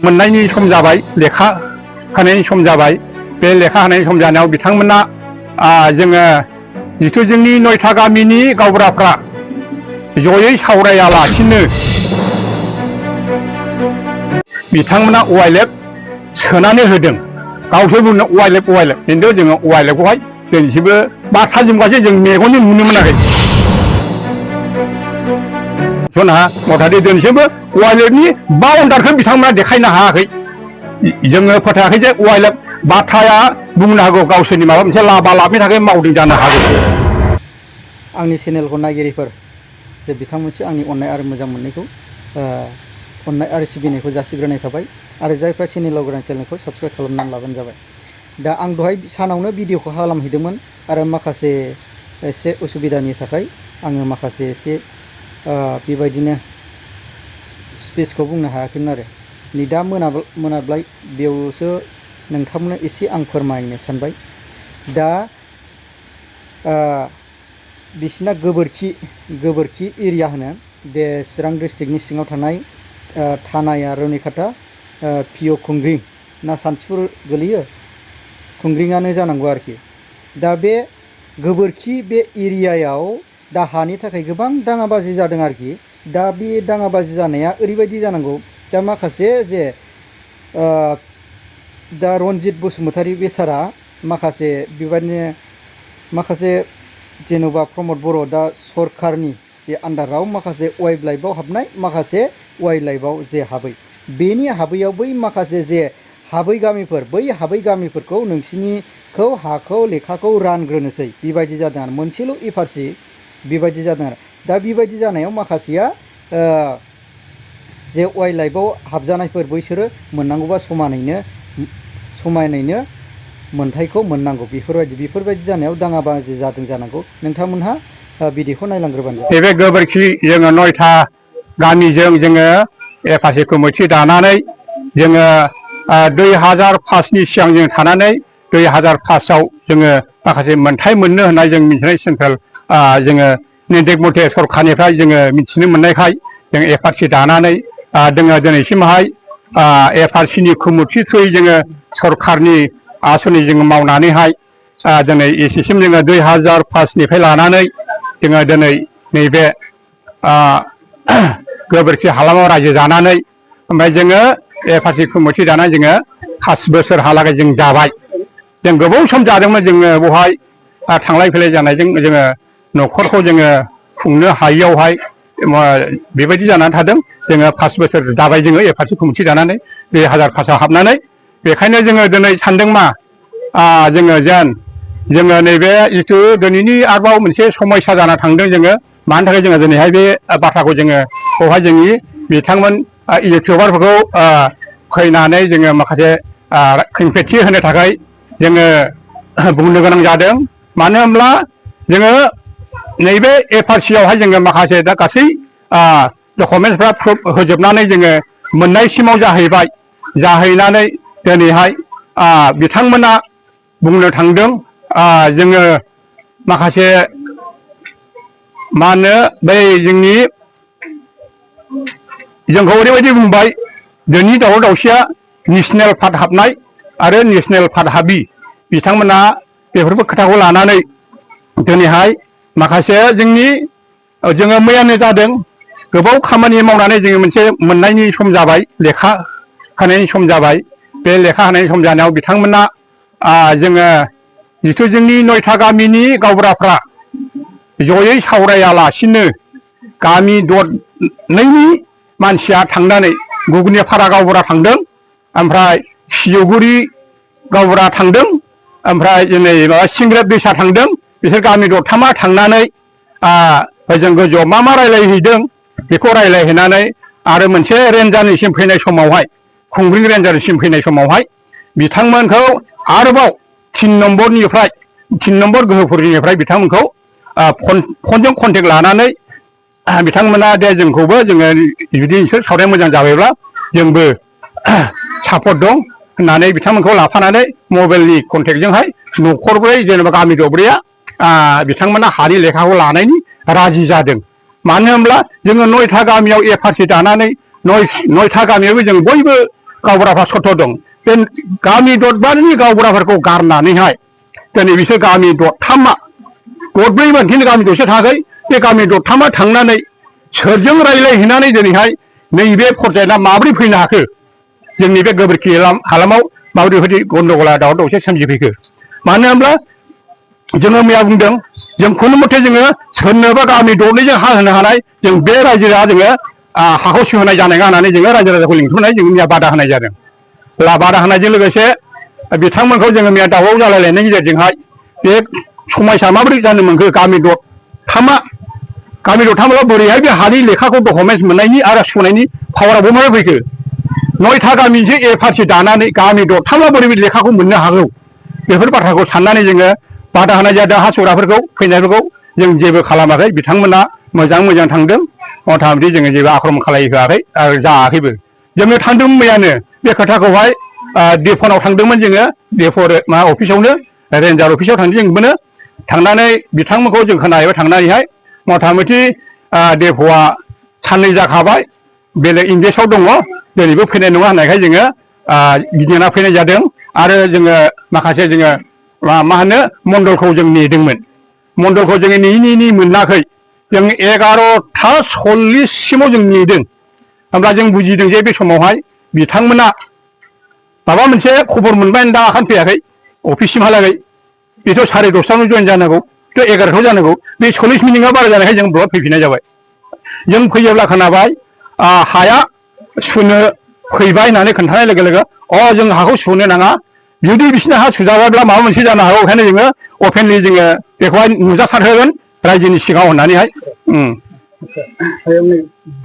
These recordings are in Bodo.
मोननायनि सम जाबाय लेखा होनायनि सम जाबाय बे लेखा होनायनि सम जानायाव बिथांमोना जोङो जिथु जोंनि 9था गामिनि गावबुराफ्रा जयै सावरायालासिनो बिथांमोना वाइलेट सोनानै होदों गावसोर बुंनो वाइलेट खिन्थु जोङो वाइलेटखौहाय दिनैसिमबो बाथ्राजोंबासो जों मेगनजों नुनो मोनाखै जोंहा मथाथे दिनैसिमबो वाइलेटनि बाउन्डारखौ बिथांमोना देखायनो हायाखै जोङो फोथायाखै जे वाइलेट बाथ्राया बुंनो हागौ गावसोरनि माबा मोनसे लाबा लाबनि थाखाय मावदों जानो हागौ आंनि चेनेलखौ नायगिरिफोर जे बिथांमोनसे आंनि अननाय आरो मोजां मोननायखौ अननाय आरो सिबिनायखौ जासिग्रोनाय थाबाय आरो जायफ्रा चेनेलाव गोदान चेनेलखौ साबस्क्राइब खालामनानै लाबानो जाबाय दा आं दहाय सानावनो भिडिअखौ खालामहैदोंमोन आरो माखासे एसे उसुबिदानि थाखाय आङो माखासे एसे बेबायदिनो स्पेसखौ बुंनो हायाखैमोन आरो नै दा मोनाब्लाय बेयावसो नोंथांमोननो एसे आं फोरमायनो सानबाय दा बिसिना गोबोरखि एरिया होनो बे चिरां डिस्ट्रिक्टनि सिङाव थानाय थानाया रुनिकाटा पिअ खुंग्रिं ना सान्थिफुर गोलैयो खुंग्रिङानो जानांगौ आरोखि दा बे गोबोरखि बे एरियायाव दा हानि थाखाय गोबां दाङाबाजि जादों आरोखि दा बे दाङाबाजि जानाया ओरैबायदि जानांगौ दा माखासे जे दा रनजित बसुमतारी बेसारा माखासे बेबायदिनो माखासे जेन'बा प्रमद बर' दा सरकारनि बे आन्दाराव माखासे वाइल्ड लाइफआव हाबनाय माखासे वाइल्ड लाइफआव जे हाबै बेनि हाबैयाव बै माखासे जे हाबै गामिफोर बै हाबै गामिफोरखौ नोंसिनिखौ हाखौ लेखाखौ रानग्रोनोसै बेबायदि जादों आरो मोनसेल' एफारसि बेबायदि जादों आरो दा बेबायदि जानायाव माखासेया जे वाइल्ड लाइफआव हाबजानायफोर बैसोरो मोननांगौबा समानैनो मोनथायखौ मोननांगौ बेफोरबायदि जानायाव दाङाबाजि जादों जानांगौ नोंथांमोनहा भिडिअखौ नायलांग्रोबानो जाबाय बे गोबोरखि जोङो 9था गामिजों जोङो एफासि कमिटि दानानै जोङो 2005नि सिगां जों थानानै 2005आव जोङो माखासे मोनथाय मोननो होननाय जों मिथिनाय सेन्ट्रेल जोङो निर्देश मथे सरखारनिफ्राय जोङो मिथिनो मोननायखाय जों एफआरसि दानानै जोङो दिनैसिमहाय एफआरसिनि कमिटि थ्रुयै जोङो सरखारनि आसनि जोङो मावनानैहाय दिनै एसेसिम जोङो 2005निफ्राय लानानै जोङो दिनै नैबे गोबोरखि हालामाव रायजो जानानै ओमफ्राय जोङो एफआरसि कमिटि दानानै जोङो 5 बोसोरहालागै जों जाबाय जों गोबाव सम जादोंमोन जोङो बेवहाय थांलाय फैलाय जानायजों जोङो न'खरखौ जोङो खुंनो हायियावहाय बेबायदि जानानै थादों जोङो 5 बोसोर दाबाय जोङो एफआरसि कमिटि दानानै 2005आव हाबनानै बेखायनो जोङो दिनै सानदों मा जोङो नैबे जिथु दिनैनि आरोबाव मोनसे समस्या जाना थांदों जोङो मानि थाखाय जोङो दिनैहाय बे बाथ्राखौ जोङो बेवहाय जोंनि बिथांमोन इउटिउबारफोरखौ फैनानै जोङो माखासे खेंफोरथि होनो थाखाय जोङो बुंनो गोनां जादों मानो होनब्ला जोङो नैबे एफआरसियावहाय जोङो माखासे दा गासै डकुमेन्टसफ्रा प्रुफ होजोबनानै जोङो मोननायसिमाव जाहैनानै दिनैहाय बिथांमोना बुंनो थांदों जोङो माखासे मा होनो बै जोंखौ ओरैबायदि बुंबाय दिनै दावराव दावसिया नेसनेल पार्क हाबनाय आरो नेसनेल पार्क हाबि बिथांमोना बेफोरबो खोथाखौ लानानै दिनैहाय माखासे जोङो मैयानो जादों गोबाव खामानि मावनानै जोङो मोनसे मोननायनि सम जाबाय लेखा होनायनि सम जाबाय बे लेखा होनायनि सम जानायाव बिथांमोना जोङो जिथु जोंनि 9था गामिनि गावबुराफ्रा जयै सावरायालासिनो गामि दरनैनि मानसिया थांनानै गुगुनिपारा गावबुरा थांदों ओमफ्राय सिजौगुरि गावबुरा थांदों ओमफ्राय दिनै माबा सिंग्रेब दैसा थांदों बिसोर गामि दरथामा थांनानै जों गोजौआव मा रायलायहैदों बेखौ रायलायहैनानै आरो मोनसे रेन्जारनिसिम फैनाय समावहाय खुंग्रिं रेन्जारनिसिम फैनाय समावहाय बिथांमोनखौ आरोबाव 3 नम्बर गोहोफोरनिफ्राय बिथांमोनखौ फनजों कन्टेक्ट लानानै बिथांमोना दे जोंखौबो जोङो जुदि नोंसोर सावरायनो मोजां जाबायब्ला जोंबो सापर्ट दं होननानै बिथांमोनखौ लाफानानै मबाइलनि कन्टेक्टजोंहाय न'खरब्रै जेनेबा गामि दरब्रैया बिथांमोना हानि लेखाखौ लानायनि राजि जादों मानो होनब्ला जोङो 9था गामियाव एफआरसि दानानै 9था गामियावबो जों बयबो गावबुराफ्रा सथ दं बे गामि दरबारनि गावबुराफोरखौ गारनानैहाय दिनै बिसोर गामि दरथामा दरब्रैमोन खिन्थु गामि दरसे थाङाखै बे गामि दरथामा थांनानै सोरजों रायज्लायहैनानै दिनैहाय नैबे फरजाया माबोरै फैनो हाखो जोंनि बे गोबोरखि हालामाव माबोरै बेबायदि गन्दगला दावराव दावसि सोमजिफैखो मानो होनब्ला जोङो मैया बुंदों जों खुनु मथे जोङो सोरनोबा गामि दरनैजों हा होनो हानाय जों बे रायजोआ जोङो हाखौ सिहोनाय जानाय नङा होननानै जोङो रायजो राजाखौ लिंथुमनाय जों मैया बादा होनाय जादों बादा होनायजों लोगोसे बिथांमोनखौ जोङो मैया दावराव जालायलायनायनि गेजेरजोंहाय बे समायसा माबोरै जानो मोनखो गामि दरथामाल' बोरैहाय बे हानि लेखाखौ डकुमेन्ट्स मोननायनि आरो सुनायनि पावाराबो माबोरै फैखो 9था गामिजों एफआरसि दानानै गामि दरथामा बोरै बे लेखाखौ मोननो हागौ बेफोर बाथ्राखौ साननानै जोङो बादा होनाय जादों हा सुग्राफोरखौ फैनायफोरखौ जों जेबो खालामाखै बिथांमोना मोजां थांदों मथा मथि जोङो जेबो आक्रमण खालामहोआखै आरो जायाखैबो जोङो थांदोंमोन मैयानो बे खोथाखौहाय डिफनाव थांदोंमोन जोङो डिफर अफिसावनो रेन्जार अफिसाव थांदों जोंबोनो थांनानै बिथांमोनखौ जों खोनाहैबाय थांनानैहाय मथा मथि डिफआ साननै जाखाबाय बेलेग इंलिसाव दङ दिनैबो फैनाय नङा होननायखाय जोङो गिदिंना फैनाय जादों आरो जोङो माखासे जोङो मा होनो मण्डलखौ जों नेदोंमोन मण्डलखौ जोङो नेयै मोनाखै जों 11:40 सिमाव जों नेदों होमब्ला जों बुजिदों जे बे समावहाय बिथांमोना माबा मोनसे खबर मोनबाय दा आखान फैयाखै अफिससिमहालागै बेथ' 10:30 जइन जानांगौ थ' 11:00 जानांगौ बे 40 मिनिटआ बारा जानायखाय जों ब्लड फैफिननाय जाबाय जों फैयोब्ला खोनाबाय हाया सुनो फैबाय होननानै खोन्थानाय लोगो लोगो जों हाखौ सुनो नाङा जुदि बिसिना हा सुजाबायब्ला माबा मोनसे जानो हागौ ओंखायनो जोङो अपेनलि जोङो बेखौहाय नुजासारहोगोन रायजोनि सिगाङाव होननानैहाय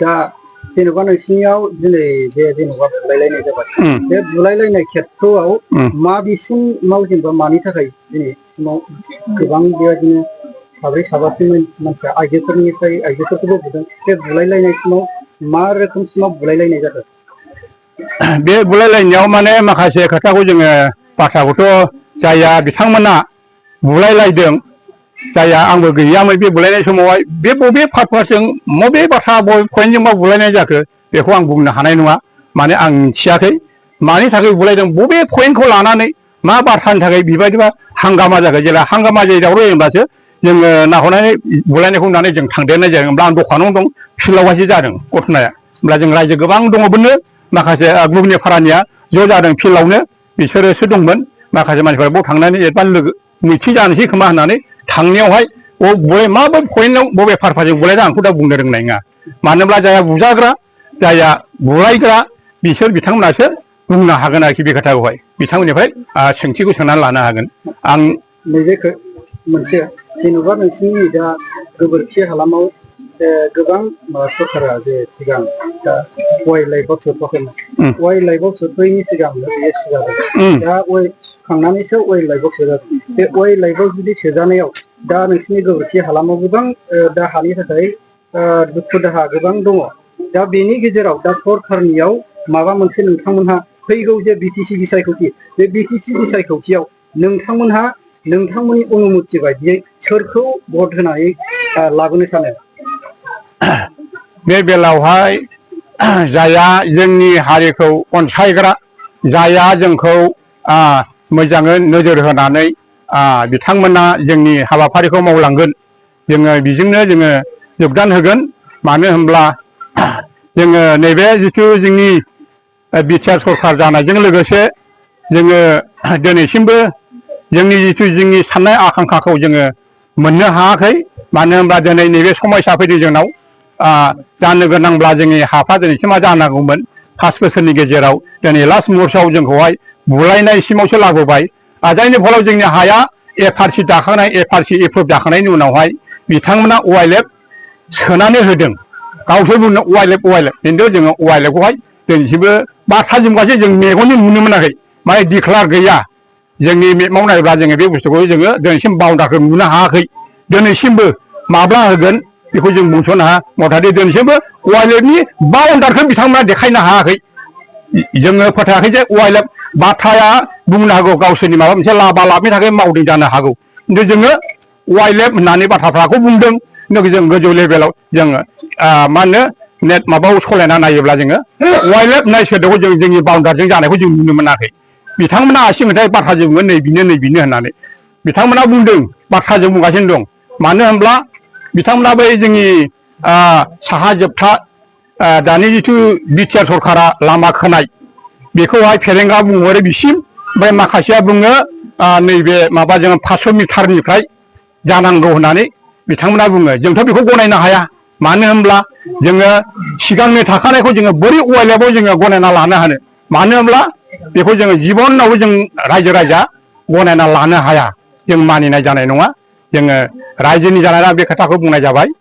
दा जेनेबा नोंसिनियाव दिनै जे जेनेबा बुलायलायनाय जाबाय बे बुलायलायनाय खेत्रआव माबेसिमाव जेनेबा मानि थाखाय दिनैसिमाव गोबां बेबायदिनो साब्रै साबासिम मानसिया आइजोफोरनिफ्राय आइजोफोरखौबो बुदों बे बुलायलायनाय समाव मा रोखोमसिमाव बुलायलायनाय जादों बे बुलायलायनायाव माने माखासे खोथाखौ जोङो बाथ्राखौथ' जाया बिथांमोना बुलायलायदों जाया आंबो गैयामोन बे बुलायनाय समावहाय बे बबे पार्पसजों बबे बाथ्रा बबे पइन्टजोंबा बुलायनाय जाखो बेखौ आं बुंनो हानाय नङा माने आं मिथियाखै मानि थाखाय बुलायदों बबे पइन्टखौ लानानै मा बाथ्रानि थाखाय बेबायदिबा हांगामा जाखो जेला हांगामा जायो दावराव जायोब्लासो जोङो नाहरनानै बुलायनायखौ नुनानै जों थांदेरनाय जादों होमब्ला आं दखानाव दं फिल्डआवहायसो जादों घटनाया होमब्ला जों रायजो गोबां दङमोननो माखासे गुबुननि फारानिया ज' जादों फिल्डआवनो बिसोरोसो दंमोन माखासे मानसिफोरा बाव थांनानै एडभान्स लोगो मिथिं जानोसै खोमा होननानै थांनायावहाय माबे पइन्टआव बबे पार्पासजों बुलायदों आंखौ दा बुंनो रोंनाय नङा मानोब्ला जाया बुजाग्रा जाया बुलायग्रा बिसोर बिथांमोनासो बुंनो हागोन आरोखि बे खोथाखौहाय बिथांमोननिफ्राय सोंथिखौ सोंनानै लानो हागोन आं नैबे मोनसे जेनेबा नोंसिनि दा गोबोरखि हालामाव गोबां सरकारा जे सिगां दा वाइल्ड लाइफआव सोथ'वाखैमोन वाइल्ड लाइफआव सोथ'यैनि सिगांनो बेयो सोजादों दा खांनानैसो वाइल्ड लाइफआव सोजादों बे वाइल्ड लाइफआव जुदि सोजानायाव दा नोंसिनि गोबोरखि हालामाव गोबां दा हानि थाखाय दुखु दाहा गोबां दङ दा बेनि गेजेराव दा सरकारनियाव माबा मोनसे नोंथांमोनहा फैगौ जे बिटिसि बिसायख'थि बे बिटिसि बिसायख'थियाव नोंथांमोनहा नोंथांमोननि अनुमति बायदियै सोरखौ भट होनानै लाबोनो सानो बे बेलायावहाय जाया जोंनि हारिखौ अनसायग्रा जाया जोंखौ मोजाङै नोजोर होनानै बिथांमोना जोंनि हाबाफारिखौ मावलांगोन जोङो बेजोंनो जोङो योगदान होगोन मानो होनब्ला जोङो नैबे जिथु जोंनि बिटिआर सरकार जानायजों लोगोसे जोङो दिनैसिमबो जोंनि जिथु जोंनि साननाय आकांक्षाखौ जोङो मोननो हायाखै मानो होनब्ला दिनै नैबे समयसा फैदों जोंनाव जानो गोनांब्ला जोंनि हाफ्रा दिनैसिमा जानांगौमोन 5 बोसोरनि गेजेराव दिनै लास्ट मुहुर्तआव जोंखौहाय बुलायनायसिमावसो लाबोबाय जायनि फलाव जोंनि हाया एफआरसि दाखांनाय एफआरसि एप्रुभ जाखांनायनि उनावहाय बिथांमोना वाइल्ड सोनानै होदों गावसोर बुंनो वाइल्ड खिन्थु जोङो वाइल्डखौहाय दिनैसिमबो बाथ्राजोंबासो जों मेगनजों नुनो मोनाखै माने डिक्लार गैया जोंनि मेपआव नायोब्ला जोङो बे बुस्थुखौ जोङो दिनैसिम बाउन्डारखौ नुनो हायाखै दिनैसिमबो माब्ला होगोन बेखौ जों बुंस'नो हाया मथाथे दिनैसिमबो वाइल्डनि बाउन्डारखौ बिथांमोना देखायनो हायाखै जोङो फोथायाखै जे वाइल्ड बाथ्राया बुंनो हागौ गावसोरनि माबा मोनसे लाबा लाबनि थाखाय मावदों जानो हागौ खिन्थु जोङो वाइल्ड होननानै बाथ्राफ्राखौ बुंदों खिन्थु जों गोजौ लेभेलाव जोङो मा होनो नेट माबायाव सलायना नायोब्ला जोङो वाइल्ड नाइट सोदोबखौ जों जोंनि बाउन्डारिजों जानायखौ जों नुनो मोनाखै बिथांमोना आसिमोनथाय बाथ्राजों बुङो नै बिनो होननानै बिथांमोना बुंदों बाथ्राजों बुंगासिनो दं मानो होनब्ला बिथांमोना बै जोंनि साहा जोबथा दानि जिथु बिटिआर सरकारा लामा खोनाय बेखौहाय फेरेंगा बुंहरो बिसिम ओमफ्राय माखासेया बुङो नैबे माबाजों 500 मिटारनिफ्राय जानांगौ होननानै बिथांमोना बुङो जोंथ' बेखौ गनायनो हाया मानो होनब्ला जोङो सिगांनो थाखानायखौ जोङो बोरै वाइल्डआव जोङो गनायना लानो हानो मानो होनब्ला बेखौ जोङो जिबनावबो जों रायजो राजा गनायना लानो हाया जों मानिनाय जानाय नङा जोङो रायजोनि जानानै बे खोथाखौ बुंनाय जाबाय।